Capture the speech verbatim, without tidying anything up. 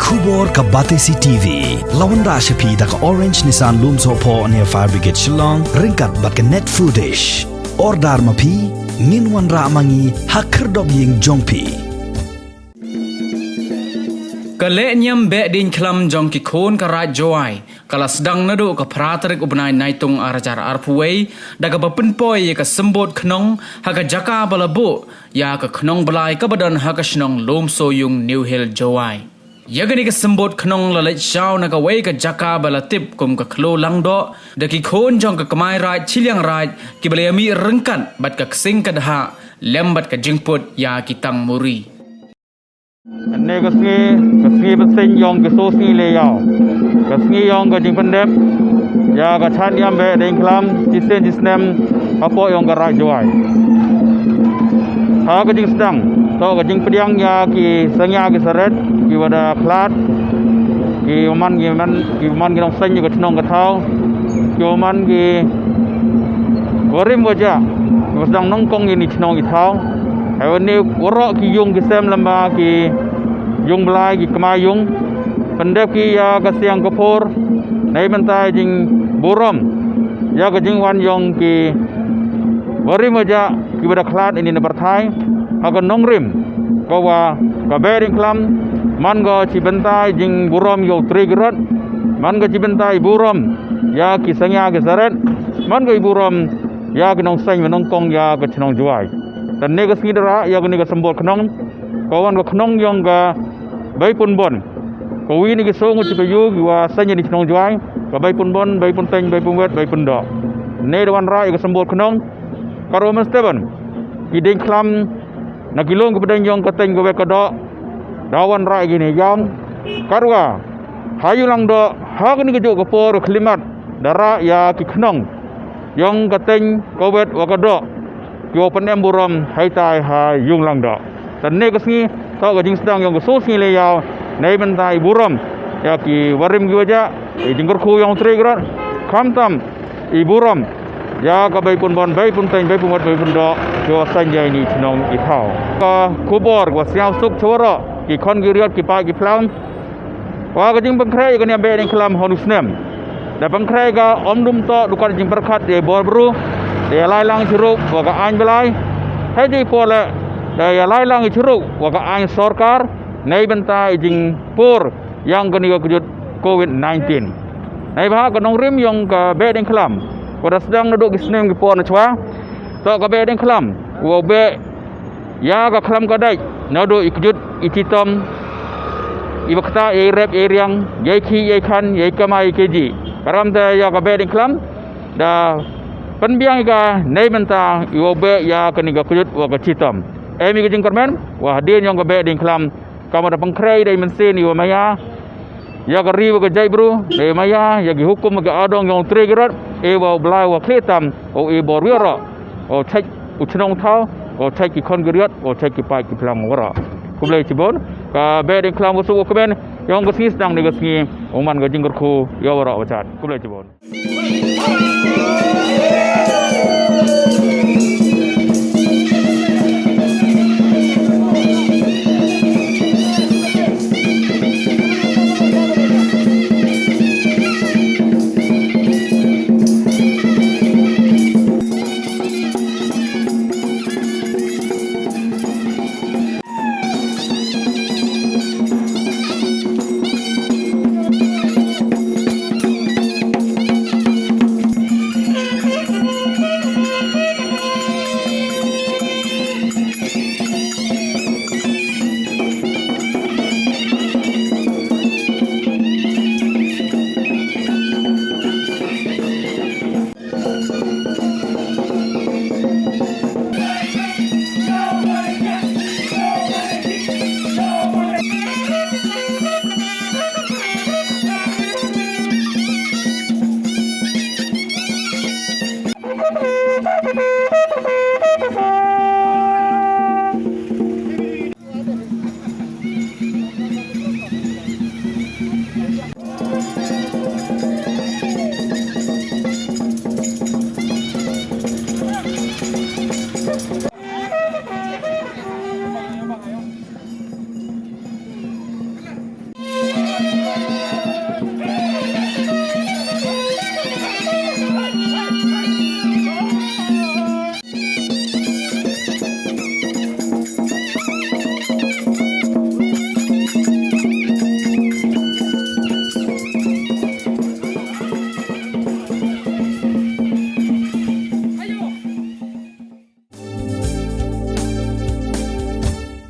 Khubor ka Batesi T V. La wanrah sha phi da ka Orange Nissan Lumsohphoh near Fire Brigade Shillong, ryngkat bad ka Net Foodish. Order ma phi, ngin wanrah ma ngi ha khyrdop ïing jong phi. Ka lehniam Behdeiñkhlam jong ki khun ka Raij Jowai ka la sdang naduh ka phra tarik u bnai Naitung ar hajar arphew wei, da kaba pynpoi ïa ka symbud khnong ha ka jaka ba la buh ïa ka khnong blai kaba don ha ka shnong Lumsohiong, New Hill, Jowai. Ïa kane ka symbud khnong la leit shaw na kawei ka jaka ba la tip kum ka Khloo Langdoh da ki khun jong ka Kmai Raij Chilliangraij kiba la ïamih ryngkat bad ka Ksing Kadhah lem bad ka jingput ïa ki tang muri. Kane ka sngi, ka sngi ba seng ïong ka soo sngi leh ïaw. Ka sngi ïong ka jingpyndep ïa ka Chatniam Behdeiñkhlam shisien shisnem hapoh ïong ka Raij Jowai. Ha ka jingsdang, to ka jingpdiang ïa ki sangñia ki saret kiba da khlad, kiba man ki man, kiba man ki nongseng ïa ka chnong ka thaw, kiba man ki warim wajah kiba sdang nyngkong ïa ini chnong i thaw. Hynrei waroh ki ïung ki sem lem bad ki ïung blai, ki kmai ïung, pyndep ki ïa ka siang ka por na i bynta i jingburom ïa ka jingwan ïong ki warim wajah kiba da khlad ini na pyrthei. Ha ka nongrim ka wa ka Behdeiñkhlam man ka chi bynta i jingburom ïa u Trai Gidad, man ka chi bynta i burom ïa ki sangñia ki saret, man ka i burom ïa ki nongseng ba nyngkong ïa ka chnong Jowai. Te kane ka sngi da rah ïa kane ka symbud khnong, ka wan ka khnong ïong ka Beipunbon. Ka wi na ki soo ngut shi paidbah kiwa seng ïa ini chnong Jowai, ka Beipunbon, Beipunteiñ, Beipumwet, Beipundoh. Kane da wanrah ïa ka symbud khnong. Katwa mynstep ban ki deiñkhlam na ki lum ki pdeng ïong ka teiñ ka wet ka doh da wanrah ïa kine ïong. Katwa ha ïung Langdoh ha kane ka juh ka por ka khlieh mat da rah ïa ki khnong ïong ka teiñ ka wet wa ka doh kiwa pynem burom haitai ha ïung Langdoh. Te kane ka sngi to ka jingsdang ïong ka soo sngi leh ïaw na i bynta i burom ïa ki warim ki wajah, i jingkyrkhu ïong u Trai Gidad, khamtam i burom ïa ka Beipunbon, Beipunteiñ, Beipumwet, Beipundoh kiwa seng ïa ini chnong i thaw. Ka khubor kawa sngewsuk cha waroh ki khon ki riat, ki paid ki phlang, wa ka jingpynkhreh ïa ka niam Behdeiñkhlam ha une u snem da pynkhreh ka ym dum toh du kat jingpyrkhat ïa i bor bru, da ïalai lang chirup wa ka aiñ blai. Hei dei por leh da ïalai lang chirup wa ka aiñ sorkar na i bynta i jingpur ïa kane ka kjut covid nineteen. Neibhah ka nongrim ïong ka Behdeiñkhlam wa da sdang naduh ki snem ki por na chwa, to ka Behdeiñkhlam wa beh ïa ka khlam ka dait naduh i kjut i chitom, i bakta, i rep i riang, ïa i khih i khan, ïa i kamai i kejih. Karam te ïa ka Behdeiñkhlam da pynbiang ïa ka na i bynta i wa beh ïa kane ka kjut wa ka chitom. Em i ka jingkyrmen wa hadien ïong ka Behdeiñkhlam kam da pynkhreh da i mynsiem i wa maya ïa ka ri wa ka jaitbru, da i maya ïa ki hukum wa ki adong ïong u Trai Gidad, i wa u Blai wa khlieh tam u i bor wi waroh, u chait u chnong thaw, u chait ki khon ki riat, u chait ki paid ki phlang waroh. Khublei chibun. Ka Behdeiñkhlam wa suk wa kmen ïong ka sngi sdang ne ka sngi u man ka jingkyrkhu ïa waroh wa chad. Khublei chibun.